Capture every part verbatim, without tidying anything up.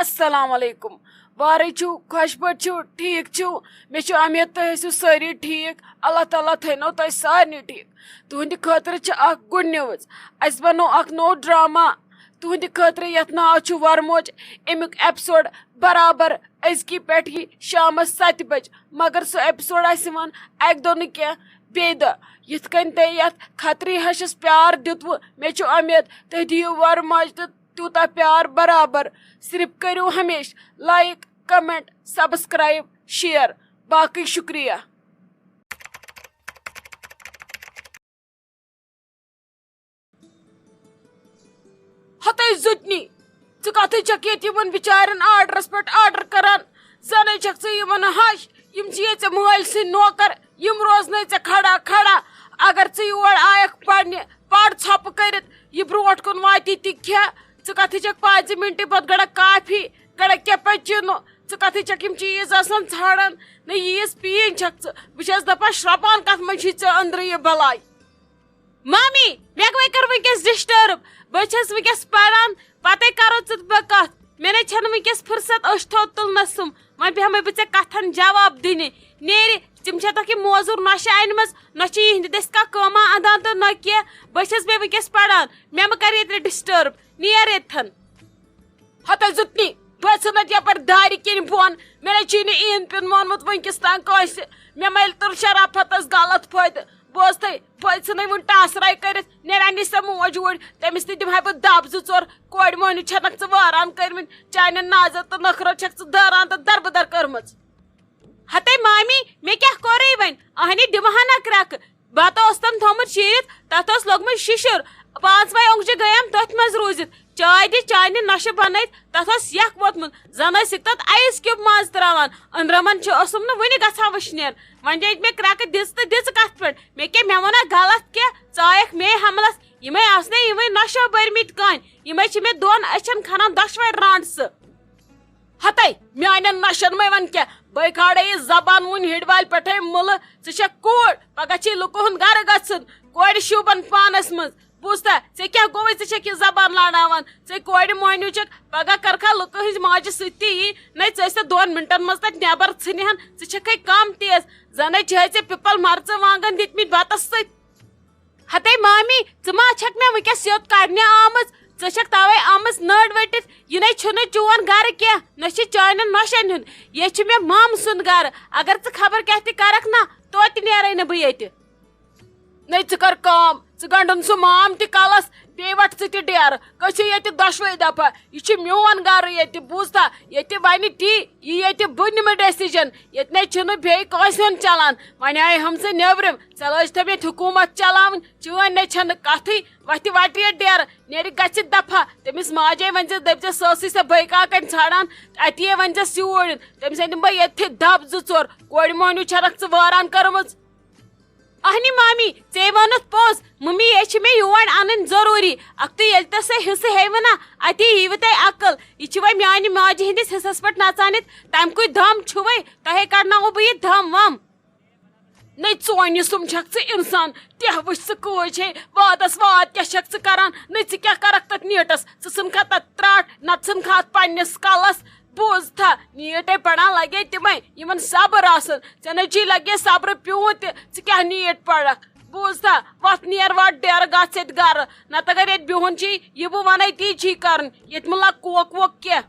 السلام علیکم۔ وارے چھِو، خۄش پٲٹھۍ چھِو، ٹھیٖک چھِو؟ مےٚ چھِ اُمید تُہۍ ٲسِو سٲری ٹھیٖک۔ اللہ تعالیٰ تھٲینو تۄہہِ سارنٕے ٹھیٖک۔ تُہٕنٛدِ خٲطرٕ چھِ اکھ good news۔ اَسہِ بنوو اکھ نوٚو ڈرامہ تُہٕنٛدِ خٲطرٕ، یَتھ ناو چھُ وَرموج۔ اَمیُک episode برابر أزکی پٮ۪ٹھ یی شامَس ستہِ بجہِ، مگر سُہ episode آسہِ یِوان اَکہِ دۄہ نہٕ کینٛہہ، بیٚیہِ دۄہ۔ یِتھ کٔنۍ تۄہہِ یَتھ خطری ہَشَس پیار دیُتوٕ، مےٚ چھِ اُمید تُہۍ دِیِو وَرموج تہٕ تیوٗتاہ پیار برابر۔ صرف کٔرِو ہمیشہِ like، comment، subscribe، share۔ باقٕے شُکریہ۔ ہتے زُتنی، ژٕ کتھٕے چھکھ ییٚتہِ یِمن بِچارٮ۪ن آرڈرس پٮ۪ٹھ آرڈر کران؟ زَنَے چھکھ ژٕ یِمن ہَش، یِم چھِ ییٚتہِ ژےٚ مٲلۍ سٕنٛدۍ نوکر، یِم روزنَے ژےٚ کھڑا کھڑا۔ اگر ژٕ یور آیکھ پرنہِ، پَر ژھۄپہٕ کٔرِتھ، یہِ برونٛٹھ کُن واتی تہِ کھےٚ۔ ژٕ کتھٕے چھکھ پانٛژِ مِنٹہِ پتہٕ گڑا کافی، گڑا cappuccino۔ ژٕ کتھٕے چھکھ یِم چیٖز آسان ژھانڈان؟ نہ، ییٖژ پیٖن چھکھ ژٕ۔ بہٕ چھَس دپان، شرٛپان کتھ منٛز چھُے ژےٚ أنٛدرٕ یہِ بلاے؟ مامی، مےٚ گوٚو کر وٕنکیٚس disturb۔ بہٕ چھَس وٕنکیٚس پران، پتے کرو ژٕ تہٕ بہٕ کتھ۔ مےٚ نے چھَنہٕ وٕنکیٚس فرصت أچھ تھوٚد تُلنَس سُم۔ وۄنۍ بیٚہمَے بہٕ ژےٚ کتھن جواب دِنہِ۔ نیرِ، تِم چھےٚ تۄہہِ موزوٗر نۄشہِ انِمٕژ، نہ چھِ یِہِنٛدِ دٔسۍ کانٛہہ کٲمہ اندان تہٕ نہ کینٛہہ۔ بہٕ چھَس بیٚیہِ وٕنکیٚس پران، مےٚ مہ کر ییٚتہِ disturb، نیر ییٚتھن۔ ہتے زُتنی، بہٕ ژھٕنَتھ یپٲرۍ دارِ کِنۍ بۄن۔ مےٚ نے چھُے نہٕ ایٖن پیوٚن مونمُت وٕنکیٚس تام کٲنٛسہِ۔ مےٚ مَلہِ تُل شرافتس غلط فٲیدٕ۔ بوز تھے، بہٕ ژھٕنَے وُنہِ ٹاسراے کٔرِتھ، نیران یہِ سا موج اوٗرۍ، تٔمِس تہِ دِمہٕ ہا بہٕ دب زٕ ژور۔ کورِ مۄہنیو چھَنَکھ ژٕ وٲران کٔرمٕتۍ، چانٮ۪ن نازو تہٕ نٔخرو چھَکھ ژٕ دٲران تہٕ دربٕدر کٔرمٕژ۔ ہتے مامی، مےٚ کیٛاہ کوٚرُے وۄنۍ؟ اہنہِ دِمہٕ ہا نہ کرٛٮ۪کہٕ۔ بتہٕ اوس تَن تھوٚمُت شیٖرِتھ، تَتھ اوس لوٚگمُت شِشُر۔ پانٛژھ وَے اوٚنٛگجہِ گٔیَم تٔتھۍ منٛز روٗزِتھ۔ چاے دِ چانہِ نۄشہِ بنٲوِتھ، تَتھ اوس یَکھ ووتمُت۔ زَن ٲسِکھ تَتھ ice cube منٛز ترٛاوان۔ أنٛدرَمَن چھُ اوسُم نہٕ وُنہِ گژھان وٕشنیر۔ وۄنۍ دِتھ مےٚ کرٛٮ۪کہٕ دِژ تہٕ دِژ کَتھ پٮ۪ٹھ؟ مےٚ کیٛاہ، مےٚ ووٚنا غلط کیٛاہ؟ ژٕ آیَکھ مے حملَس۔ یِمَے آسنَے یِمَے نۄشو بٔرمٕتۍ کٔنۍ۔ یِمَے چھِ مےٚ دۄن أچھَن کھَنان دۄشوَے رانٛٹسہٕ۔ ہتے، میانٮ۪ن نشن مے ون کینٛہہ، بے کھاڑے یہِ زبان وُنہِ ہِڑِ والہِ پٮ۪ٹھے مُلہٕ۔ ژٕ چھکھ کوٗر، پگاہ چھے لُکہٕ ہُنٛد گرٕ گژھُن، کورِ شوٗبن پانس منٛز۔ بوٗزتھا، ژےٚ کیٛاہ گوٚوُے، ژٕ چھکھ یہِ زبان لڑاوان؟ ژے کورِ مۄہنیو چھکھ، پگاہ کرکھا لُکہٕ ہٕنٛزِ ماجہِ سۭتۍ تہِ یی؟ نے، ژٕ ٲسۍ تتھ دۄن منٹن منٛز تتہِ نٮ۪بر ژھٕنہِ ہن، ژٕ چھکھے کم تیز، زنے چھے ژےٚ پِپل مرژٕ وانگن دِتمٕتۍ بتس سۭتۍ۔ ہتے مامی، ژٕ ما چھکھ مےٚ وٕنکیٚس یوٚت کڑنہِ آمٕژ؟ ژٕ چھکھ توے آمٕژ نٔر ؤٹِتھ۔ یہِ نے چھُنہٕ چون گرٕ کینٛہہ، نہ چھُ چانٮ۪ن نۄشن ہُنٛد۔ یہِ چھُ مےٚ مامہٕ سُنٛد گرٕ۔ اگر ژٕ خبر کیٛاہ تہِ کرکھ نا، توتہِ نیرے نہٕ بہٕ ییٚتہِ۔ نے ژٕ کر کٲم، ژٕ گنڈُن سُہ مام تہِ کلس، بیٚیہِ وٹ ژٕ تہِ ڈیرٕ۔ أسۍ چھِ ییٚتہِ دۄشوے دفعہ۔ یہِ چھُ میون گرٕ ییٚتہِ، بوٗزتھا؟ ییٚتہِ ونہِ تی، یہِ ییٚتہِ بہٕ نِمہٕ decision۔ ییٚتہِ نے چھُنہٕ بیٚیہِ کٲنٛسہِ ہُنٛد چلان۔ وۄنۍ آیہِ ہمسہٕ نیٚبرِم، ژےٚ لٲج تھٲومٕتۍ حکوٗمت چلاوٕنۍ، چٲنۍ نے چھَنہٕ کَتھٕے۔ وَتھِ وَٹہِ یہِ ڈیرٕ، نیرِ گژھِ دفعہ۔ تٔمِس ماجے ؤنۍزٮ۪س، دٔپۍزٮ۪س، سۄ ٲسٕے سۄ بٲے کاکَنۍ ژھانٛڈان، اَتی ہے ؤنۍزٮ۪س یوٗرۍ۔ تٔمِس ہے دِمہٕ بہٕ ییٚتھی دَب زٕ ژور۔ کورِ مۄہنیوٗ چھَنَکھ ژٕ وٲران کٔرمٕژ۔ اہنہِ مامی، ژےٚ ووٚنُتھ پوٚز، مٔمی ہے چھِ مےٚ یور اَنٕنۍ ضروٗری۔ اَکھتُے ییٚلہِ تۄہہِ سۄ حصہٕ ہیٚیِوٕ نا، اَتی ییٖوٕ تۄہہِ عقل۔ یہِ چھِ وۄنۍ میٛانہِ ماجہِ ہِنٛدِس حصس پٮ۪ٹھ نژان یِتھ، تَمہِ کُے دم چھُوَے، تۄہے کڑناوو بہٕ یہِ دم وم۔ نے ژونہِ سُم چھکھ ژٕ انسان، تیہ وٕچھ ژٕ کٲج ہے وادس واد کیاہ چھکھ ژٕ کران؟ نے ژٕ کیاہ کرکھ تتھ نیٹس؟ ژٕ ژھٕنکھا تتھ تراٹھ، نتہٕ ژھٕنکھا اتھ پننس کلس۔ بوز تھا، نیٹے پران لگے تمے یمن صبر آسن، ژےٚ نے چھی لگے صبرٕ پیوٗنت تہِ، ژٕ کیاہ نیٹ پرکھ؟ بوز تھا، وتھ نیر وتھ ڈیرٕ گژھ ییٚتہِ گرٕ، نتہٕ اگر ییٚتہِ بِہُن چھی، یہِ بہٕ ونَے تی چھی کرُن، ییٚتہِ مہٕ لگ کوک ووک کینٛہہ۔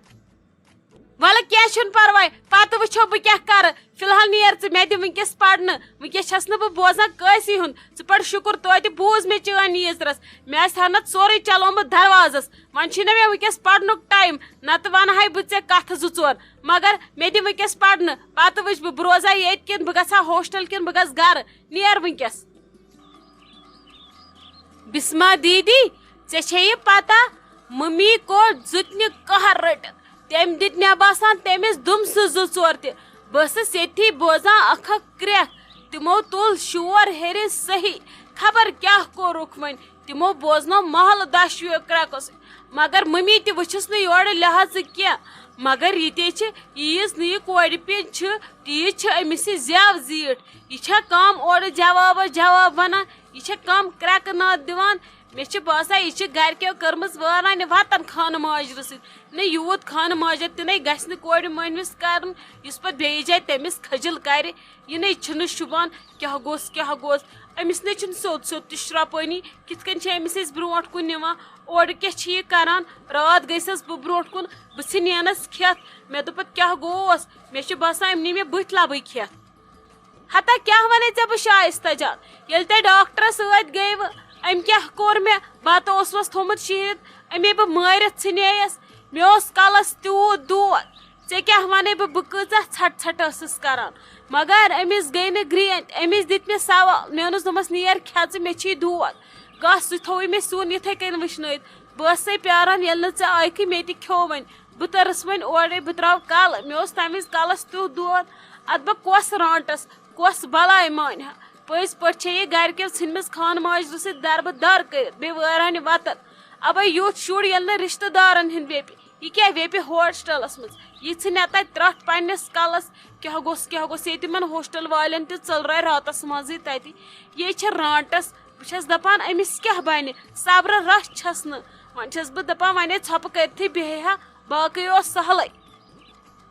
ولہٕ کینٛہہ چھُنہٕ پرواے، پتہٕ وٕچھو بہٕ کیٛاہ کرٕ۔ فی الحال نیر ژٕ، مےٚ دِ وٕنکیٚس پرنہٕ۔ وٕنکیٚس چھَس نہٕ بہٕ بوزان کٲنٛسی ہُنٛد۔ ژٕ پَر شُکُر توتہِ بوٗز مےٚ چٲنۍ نیٖژرَس۔ مےٚ آسہِ ہا نَتہٕ سورُے چلومُت دروازَس۔ وۄنۍ چھُے نہ مےٚ وٕنکیٚس پرنُک ٹایم، نَتہٕ وَنہٕ ہاے بہٕ ژےٚ کَتھٕ زٕ ژور۔ مگر مےٚ دِ وٕنکیٚس پرنہٕ، پتہٕ وٕچھ بہٕ، بہٕ روزا ییٚتہِ کِنہٕ بہٕ گژھٕ ہا ہوسٹل کِنہٕ بہٕ گژھٕ گرٕ۔ نیر وٕنکیٚس۔ بسمہ دیدی، ژےٚ چھے یہِ پتہ، ممی کوٚر زُتنہِ قہر رٔٹِتھ۔ تٔمۍ دِتۍ مےٚ باسان تٔمِس دُمسہٕ زٕ ژور تہِ۔ بہٕ ٲسٕس ییٚتھی بوزان اکھ اکھ کرٛٮ۪کھ۔ تِمو تُل شور ہیٚرِ صحیح۔ خبر کیٛاہ کوٚرُکھ وۄنۍ۔ تِمو بوزنو محلہٕ دۄشوٕیو کرٛٮ۪کو سۭتۍ۔ مگر ممی تہِ وٕچھِس نہٕ یورٕ لحاظہٕ کینٛہہ۔ مگر یہِ تے چھِ، ییٖژ نہٕ یہِ کورِ پیٚنۍ چھِ، تیٖژ چھِ أمِس یہِ زٮ۪و زیٖٹھ۔ یہِ چھا کم اورٕ جوابس جواب ونان؟ یہِ چھا کم کرٛٮ۪کہٕ ناد دِوان؟ مےٚ چھِ باسان، یہِ چھِ گرِکیو کٔرمٕژ وٲرانہِ وَتَن خانہٕ ماجرٕ سۭتۍ۔ نہ، یوٗت خانہٕ ماجر تہِ نَے گژھِ نہٕ کورِ مٲنوِس کَرُن، یُس پَتہٕ بیٚیِس جایہِ تٔمِس خٔجِل کَرِ۔ یہِ نَے چھُنہٕ شوٗبان، کیٛاہ گوٚژھ، کیٛاہ گوٚژھ؟ أمِس نَے چھُنہٕ سیوٚد سیوٚد تہِ شرٛپٲنی، کِتھ کٔنۍ چھِ أمِس أسۍ برونٛٹھ کُن نِوان؟ اورٕ کیٛاہ چھِ یہِ کَران؟ راتھ گٔژھٕس بہٕ برونٛٹھ کُن، بہٕ ژھٕنہِ ہَنَس کھٮ۪تھ۔ مےٚ دوٚپ پَتہٕ، کیٛاہ گوٚوس؟ مےٚ چھِ باسان، أمۍ نی مےٚ بٕتھۍ لَبٕے کھٮ۪تھ۔ ہتا کیٛاہ وَنے ژےٚ بہٕ شایستہ جان؟ ییٚلہِ تۄہہِ ڈاکٹرس سۭتۍ گٔیوٕ، أمۍ کیٛاہ کوٚر مےٚ؟ بَتہٕ اوسمَس تھوٚمُت شیٖرِتھ، أمے بہٕ مٲرِتھ ژھٕنییَس۔ مےٚ اوس کَلَس تیوٗت دود۔ ژےٚ کیٛاہ وَنے بہٕ، بہٕ کۭژاہ ژھٹہٕ ژھٹہٕ ٲسٕس کَران۔ مگر أمِس گٔے نہٕ گرٛینٛتۍ، أمِس دِتۍ مےٚ سوال، مےٚ ووٚنُس، دوٚپمَس، "نیر کھےٚ ژٕ، مےٚ چھی دود۔ گژھ، سُہ تھووُے مےٚ سیُن یِتھَے کٔنۍ وٕشنٲیِتھ۔" بہٕ ٲسسَے پیٛاران، ییٚلہِ نہٕ ژےٚ آیکھٕے، مےٚ تہِ کھیوٚو وۄنۍ۔ بہٕ تٔرٕس وۄنۍ اورَے، بہٕ ترٛاوٕ کَلہٕ۔ مےٚ اوس تَمہِ وِزِ کَلَس تیُتھ دود، اَدٕ بہٕ کۄس رانٛٹَس، کۄس بَلاے مانہِ ہا؟ پٔزۍ پٲٹھۍ چھےٚ یہِ گَرِکٮ۪و ژھٕنمٕژ خانہٕ ماجہِ روٚسٕے دَربٕدَر کٔرِتھ، بیٚیہِ وٲرانہِ وَتَن۔ اَبَے یُتھ شُر ییٚلہِ نہٕ رِشتہٕ دارَن ہِنٛدۍ ویٚپہِ، یہِ کیٛاہ ویٚپہِ ہوسٹَلَس منٛز؟ یہِ ژھٕنہِ تَتہِ ترٛٹھ پنٛنِس کَلَس۔ کیٛاہ گوٚژھ، کیٛاہ گوٚژھ ییٚتہِ یِمَن ہوسٹَل والٮ۪ن تہِ ژٔلرٲے راتَس منٛزٕے تَتہِ؟ یے چھےٚ رانٛٹَس۔ بہٕ چھَس دَپان، أمِس کیٛاہ بَنہِ؟ صبرٕ رَژھ چھَس نہٕ۔ وۄنۍ چھَس بہٕ دَپان، وۄنۍ ہے ژھۄپہٕ کٔرتھٕے بیٚہہِ ہا، باقٕے اوس سہلٕے۔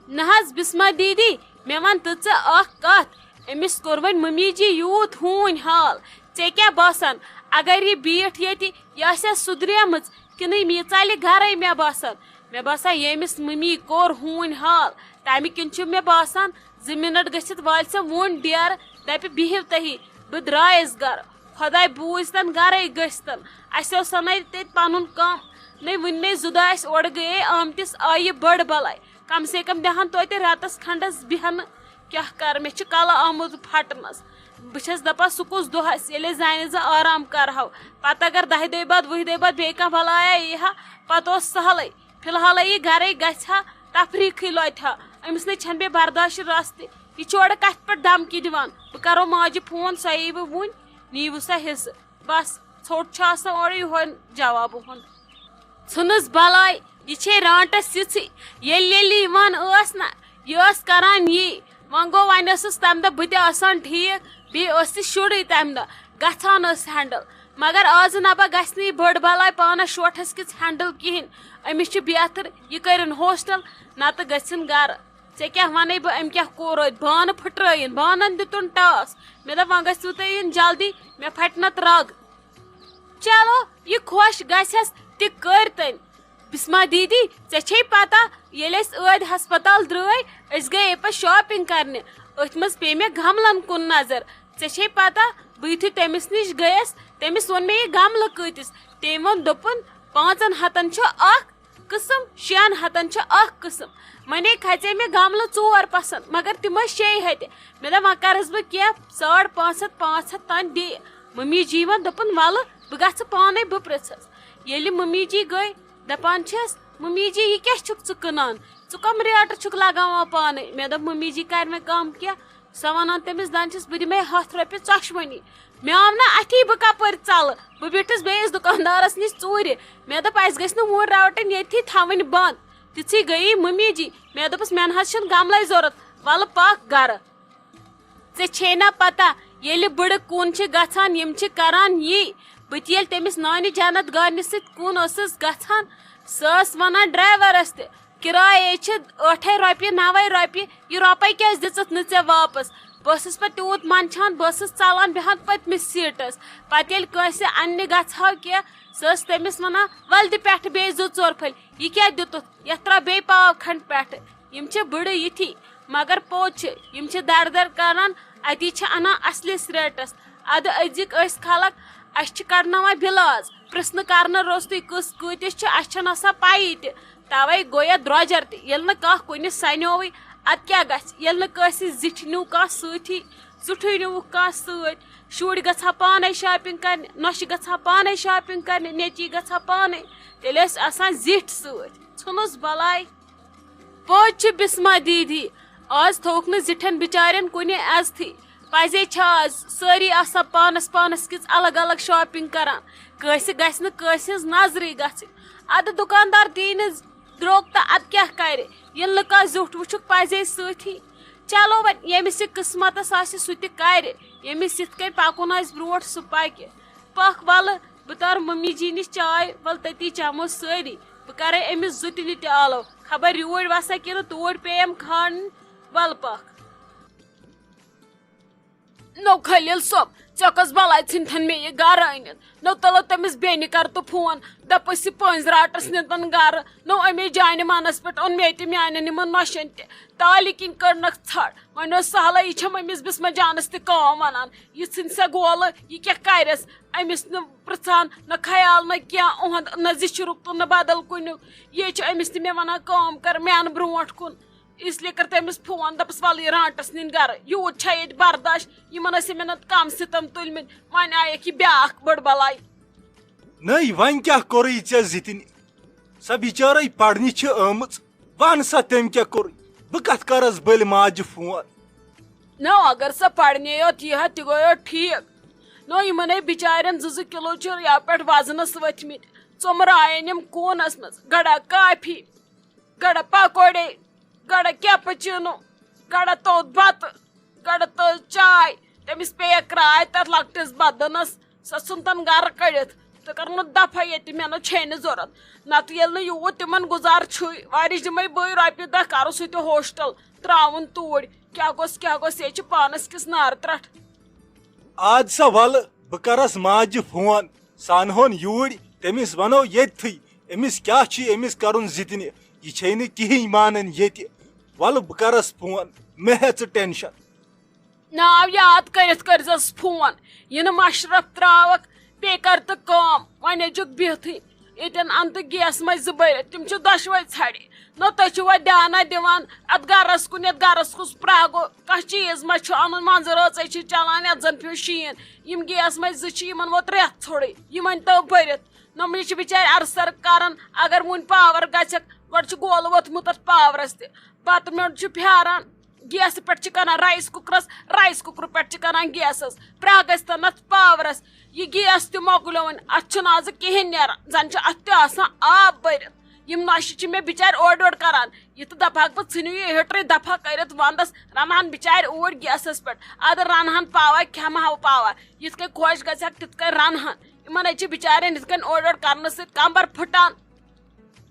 نہ حظ، بسمہ دیدی، مےٚ وَن تہٕ ژٕ اَکھ کَتھ۔ أمِس کوٚر وۄنۍ مٔمی جی یوٗت ہوٗنۍ حال۔ ژےٚ کیٛاہ باسان، اگر یہِ بیٖٹھ ییٚتہِ، یہِ آسیا سُدریمٕژ کِنہٕ یہِ ژَلہِ گَرَے؟ مےٚ باسان، مےٚ باسان، ییٚمِس مٔمی کوٚر ہوٗنۍ حال، تَمہِ کِنۍ چھُ مےٚ باسان، زٕ مِنَٹ گٔژھِتھ والہِ سۄ وُن ڈیرٕ، دَپہِ، "بِہِو تُہی، بہٕ درٛایَس گَرٕ۔" خۄداے بوٗزتَن، گَرَے گٔژھتَن۔ اَسہِ اوس سَنَے تیٚتہِ پَنُن کانٛہہ۔ نَے وٕنہِ نَے زٕ دۄہ اَسہِ اورٕ گٔیے آمتِس، آیہِ یہِ بٔڑ بَلاے۔ کم سے کم دِہَن توتہِ رٮ۪تَس کھنٛڈَس بیٚہنہٕ۔ کیٛاہ کَرٕ، مےٚ چھِ کَلہٕ آمُت پھَٹنَس۔ بہٕ چھَس دَپان، سُہ کُس دۄہ آسہِ، ییٚلہِ أسۍ زَنہِ زٕ آرام کَرٕہَو۔ پَتہٕ اگر دَہہِ دۄہہِ بعد، وُہہِ دۄہہِ بعد بیٚیہِ کانٛہہ بَلایا یی ہا، پَتہٕ اوس سہلٕے۔ فی الحالٕے یہِ گَرَے گژھِ ہا، تفریٖقٕے لۄتہِ ہا۔ أمِس نَے چھَنہٕ بیٚیہِ برداشٕے رَژھ تہِ۔ یہِ چھُ اورٕ کَتھِ پٮ۪ٹھ دھمکی دِوان۔ بہٕ کَرو ماجہِ فون، سۄ یی وۄنۍ وُنۍ، نِیِو سا حِصہٕ۔ بس، ژھوٚٹ چھُ آسان اورٕ یِہوے جواب اُہُنٛد۔ ژھٕنٕس بلاے، یہِ چھے رانٛٹس یِژھٕے۔ ییٚلہِ ییٚلہِ یِوان ٲس نہ، یہِ ٲس کران یی۔ وۄنۍ گوٚو، وۄنۍ ٲسٕس تَمہِ دۄہ بہٕ تہِ آسان ٹھیٖک، بیٚیہِ ٲس یہِ شُرٕے تَمہِ دۄہ، گژھان ٲس ہینڈل۔ مگر آزٕ نبا گژھِ نہٕ یہِ بٔڑ بلاے پانس شوٹھس کِژھ ہینڈل کِہینۍ۔ أمِس چھُ بہتر یہِ کٔرِن ہوسٹل، نتہٕ گژھِن گرٕ۔ ژےٚ کیٛاہ وَنَے بہٕ، أمۍ کیٛاہ کوٚر اَتہِ؟ بانہٕ پھٕٹرٲیِن، بانَن دیُتُن ٹاس۔ مےٚ دوٚپ، وۄنۍ گژھِو تُہۍ یِن جلدی، مےٚ پھَٹہِ نہ ترٛگ۔ چلو، یہِ خۄش گژھٮ۪س تہِ کٔرۍ تٔمۍ۔ بسمہ دیدی، ژےٚ چھے پتہ، ییٚلہِ أسۍ ٲدۍ ہسپتال درٛٲے، أسۍ گٔیے پَتہٕ شاپِنٛگ کرنہِ۔ أتھۍ منٛز پیٚیہِ مےٚ گملن کُن نظر۔ ژےٚ چھے پتہ، بہٕ یُتھُے تٔمِس نِش گٔیَس، تٔمِس ووٚن مےٚ، "یہِ گملہٕ کۭتِس؟" تٔمۍ ووٚن، دوٚپُن، "پانٛژن ہتن چھُ اکھ قٕسم، شٮ۪ن ہتن چھُ اکھ قٕسم۔" وۄنے کھژے مےٚ گملہٕ ژور پسند، مگر تِم ٲسۍ شیٚیہِ ہتہِ۔ مےٚ دوٚپ، وۄنۍ کرس بہٕ کینٛہہ، ساڑ پانٛژھ ہتھ، پانٛژھ ہتھ تام دِ۔ ممی جی ووٚن، دوٚپُن، "ولہٕ، بہٕ گژھٕ پانے، بہٕ پرژھس۔" ییٚلہِ ممی جی گٔے، دپان چھس، "ممی جی، یہِ کیٛاہ چھُکھ ژٕ کٕنان؟ ژٕ کم ریٹہٕ چھُکھ لگاوان پانے؟" مےٚ دوٚپ، "ممی جی کرِ وۄنۍ کم کینٛہہ؟" سۄ ونان تٔمِس، دپان چھس، "بہٕ دِمے ہتھ رۄپیہِ ژۄشوٕنی۔" مےٚ آو نہٕ اتھی بہٕ کپٲرۍ ژلہٕ۔ بہٕ بیٖٹھٕس بیٚیِس دُکاندارس نِش ژوٗرِ۔ مےٚ دوٚپ، "اسہِ گٔژھۍ نہٕ وُنۍ رٹٕنۍ، ییٚتھی تھاوٕنۍ بنٛد۔" تِژھٕے گٔیی مٔمی جی۔ مےٚ دوٚپُس، "مےٚ نہ حظ چھُنہٕ گملے ضوٚرتھ، ولہٕ پکھ گرٕ۔" ژےٚ چھے نا پتہ، ییٚلہِ بٕڑٕ کُن چھِ گژھان، یِم چھِ کران یی۔ بہٕ تہِ ییٚلہِ تٔمِس نانہِ جنت گارنہِ سۭتۍ کُن ٲسٕس گژھان، سۄ ٲس ونان ڈرایورس تہِ، "کرایے چھِ ٲٹھے رۄپیہِ، نَوے رۄپیہِ، یہِ رۄپے کیٛازِ دِژٕتھ نہٕ ژےٚ واپس؟" بہٕ ٲسٕس پتہٕ تیوٗت منٛدچھان، بہٕ ٲسٕس ژلان بیٚہان پٔتمِس سیٖٹس۔ پتہٕ ییٚلہِ کٲنٛسہِ اننہِ گژھٕ ہاو کینٛہہ، سۄ ٲس تٔمِس ونان، "ولہٕ دِ پٮ۪ٹھٕ بیٚیہِ زٕ ژور پھٔلۍ، یہِ کیٛاہ دیُتُتھ؟ یتھ ترٛاو بیٚیہِ پاو کھنٛڈ پٮ۪ٹھٕ۔" یِم چھِ بٕڑٕ یِتھی، مگر پوٚز چھِ، یِم چھِ درٕ درٕ کران، اتی چھِ انان اصلِس ریٹس۔ ادٕ أزِکۍ أسۍ خلق، اسہِ چھِ کڑناوان بِلاز، پرژھنہٕ کرنہٕ روٚستُے کٔژ کۭتِس چھِ، اسہِ چھنہٕ آسان پیی تہِ۔ توے گوٚو یتھ درۄجر تہِ، ییٚلہِ نہٕ کانٛہہ کُنہِ سنیووٕے، ادٕ کیٛاہ گژھِ؟ ییٚلہِ نہٕ کٲنٛسہِ زِٹھِ نیوٗ کانٛہہ سۭتی، زِٹھُے نیوٗکھ کانٛہہ سۭتۍ، شُرۍ گژھِ ہا پانے شاپنگ کرنہِ، نۄشہِ گژھِ ہا پانے شاپنگ کرنہِ، نیٚچی گژھِ ہا پانے، تیٚلہِ ٲسۍ آسان زِٹھۍ سۭتۍ۔ ژھٕنُس بلاے۔ پوٚز چھُ بسمہ دیدی، آز تھووُکھ نہٕ زِٹھٮ۪ن بِچارٮ۪ن کُنہِ عزتھٕے۔ پزے چھِ آز سٲری آسان پانس پانس کِژھ الگ الگ شاپنگ کران، کٲنٛسہِ گژھِ نہٕ کٲنٛسہِ ہٕنٛز نظرٕے گژھٕنۍ۔ ادٕ دُکاندار دی نہٕ درٛوگ تہٕ ادٕ کیٛاہ کرِ، ییٚلہِ نہٕ کانٛہہ زیُٹھ وٕچھُکھ پزے سۭتھی۔ چلو وۄنۍ، ییٚمِس یہِ قٕسمتس آسہِ، سُہ تہِ کرِ، ییٚمِس یِتھ کٔنۍ پکُن آسہِ برٛونٛٹھ، سُہ پکہِ۔ پکھ ولہٕ، بہٕ تارٕ ممی جی نِش چاے، وَل تٔتی چٮ۪مو سٲری۔ بہٕ کَرَے أمِس زُتہِ لِٹہِ آلو، خبر یوٗرۍ وَسا کِنہٕ توٗرۍ پیٚیَم کھارٕنۍ۔ وَل پَکھ۔ نو خلیل صٲب، ژےٚ کۄس بلاے ژھٕنتھن مےٚ یہِ گرٕ أنِتھ؟ نو تُلو تٔمِس بیٚنہِ کر تہٕ فون، دپس یہِ پٔنٛزۍ راٹس نِتن گرٕ۔ نو اَمے جانہِ منس پٮ۪ٹھ اوٚن مےٚ تہِ میانٮ۪ن یِمن نۄشن تہِ۔ تالہِ کِنۍ کٔڑنکھ ژھٹ۔ وۄنۍ اوس سہلے، یہِ چھم أمِس بسمہ جانس تہِ کٲم ونان۔ یہِ ژھٕنہِ سا گولہٕ، یہِ کیٛاہ کرٮ۪س؟ أمِس نہٕ پرژھان، نہ خیال، نہ کینٛہہ، اُہُنٛد نہ زِچھرُک تہٕ نہ بدل کُنیُک۔ یہِ چھِ أمِس تہِ مےٚ ونان، کٲم کر، مےٚ اَن برونٛٹھ کُن۔ اس لیے کٔر تٔمِس فون، دپس، ولہٕ یہِ رانٹس نِن گرٕ، یوٗت چھا ییٚتہِ برداش؟ یِمن ٲسۍ مےٚ نتہٕ کم ستم تُلمٕتۍ، وۄنۍ آیکھ یہِ بیاکھ بٔڑ بلاے۔ نٔے، وۄنۍ کیٛاہ کوٚرُے ژےٚ زِتنہِ؟ سۄ بِچٲرٕے پرنہِ چھِ آمٕژ، وَن سا تٔمۍ کیٛاہ کوٚرُے؟ بہٕ کتھ کرس بٔلۍ ماجہِ فون؟ نو، اگر سۄ پرنے یوت یی ہا، تہِ گوٚو یوت ٹھیٖک۔ نو، یِمن ہے بِچارٮ۪ن زٕ زٕ کِلوٗ چھِ یا پٮ۪ٹھ وزنس ؤتھمٕتۍ، ژوٚمرایَن یِم کوٗنس منٛز، گڑا کافی، گڑا پکوڑے، گڑا کیپچینو، گڑا توٚت بتہٕ، گڑا تٔج چاے۔ تٔمِس پیٚیہِ کراے تتھ لۄکٹِس بدنس۔ سۄ ژھُن تن گرٕ کٔڑِتھ تہٕ کٔرٕن دفع ییٚتہِ، مےٚ نہٕ چھے نہٕ ضروٗرت۔ نتہٕ ییٚلہِ نہٕ یوٗت تِمن گُزار چھُے، وارِش دِمے بٕے رۄپیہِ دہ، کرٕ سُہ تہِ ہوسٹل، تراوُن توٗرۍ۔ کیٛاہ گوٚژھ، کیٛاہ گوٚژھ، ییٚتہِ چھِ پانس کِس نارٕ ترٹھ۔ آد سا ولہٕ، بہٕ کرس ماجہِ فون، سُہ انہون یوٗرۍ، تٔمِس ونو ییٚتتھٕے، أمِس کیٛاہ چھُ أمِس کرُن زِتنہِ، یہِ چھے نہٕ کِہیٖنۍ مانان ییٚتہِ۔ ولہٕ بہٕ کرس فون، مہ ہےٚ ژٕ ٹینشن۔ ناو یاد کٔرِتھ کٔرزٮ۪س فون، یہِ نہٕ مشرف تراوکھ، بیٚیہِ کر تہٕ کٲم، وۄنۍ أژِکھ بِہتھٕے۔ ییٚتٮ۪ن اَن تہٕ گیس مَچہِ زٕ بٔرِتھ، تِم چھِ دۄشوَے ژھَڑے۔ نہ تُہۍ چھِوا دیانہ دِوان اَتھ گَرَس کُن، یَتھ گَرَس کُس پرٛاہ گوٚو؟ کانٛہہ چیٖز ما چھُ اَنُن؟ منٛزٕ رٲژَے چھِ چَلان، یَتھ زَن پیوٚو شیٖن۔ یِم گیس مَچہِ زٕ چھِ، یِمَن ووت رٮ۪تھ ژھوٚڑٕے۔ یہِ مٲنۍ تو بٔرِتھ۔ نہ یہِ چھِ بِچارِ اَرسَر کَران، اگر وُنہِ پاوَر گژھٮ۪کھ، گۄڈٕ چھُ گولہٕ ووٚتھمُت اَتھ پاورَس تہِ۔ بَتہٕ میوٚنٛڈ چھُ پھیٛاران۔ گیسہٕ پٮ۪ٹھ چھِ کٕنان رایِس کُکرَس، رایِس کُکرٕ پٮ۪ٹھ چھِ کٕنان گیسَس۔ پرٛاہ گژھِ تَن اَتھ پاورَس۔ یہِ گیس تہِ مۄکلیو وۄنۍ، اَتھ چھُنہٕ آزٕ کِہیٖنۍ نیران، زَن چھُ اَتھ تہِ آسان آب بٔرِتھ۔ یِم نۄشہِ چھِ مےٚ بِچارِ اورٕ یورٕ کَران۔ یہِ تہٕ دَپہٕ ہاکھ بہٕ، ژھٕنِو یہِ ہیٖٹرٕے دَفا کٔرِتھ وَنٛدَس، رَنہٕ ہَن بِچارِ اوٗرۍ گیسَس پٮ۪ٹھ۔ اَدٕ رَنہٕ ہَن پاوا، کھٮ۪مہٕ ہاو پاوا، یِتھ کٔنۍ خۄش گژھِ ہاکھ تِتھ کٔنۍ رَنہٕ ہَن۔ یِمَن ہے چھِ بِچارٮ۪ن یِتھ کٔنۍ اورٕ یورٕ کَرنہٕ سۭتۍ کَمبَر پھٕٹان۔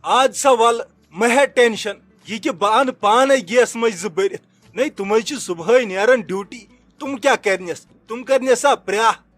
آد سا وَلہٕ، مہ ہےٚ ٹینشن، یہِ کہِ بہٕ اَنہٕ پانے گیس مٔجۍ زٕ بٔرِتھ۔ نَے تِمَے چھِ صُبحٲے نیران ڈیوٹی، تِم کیٛاہ کَرنَس؟ تِم کَرنَسا پرٛاہ؟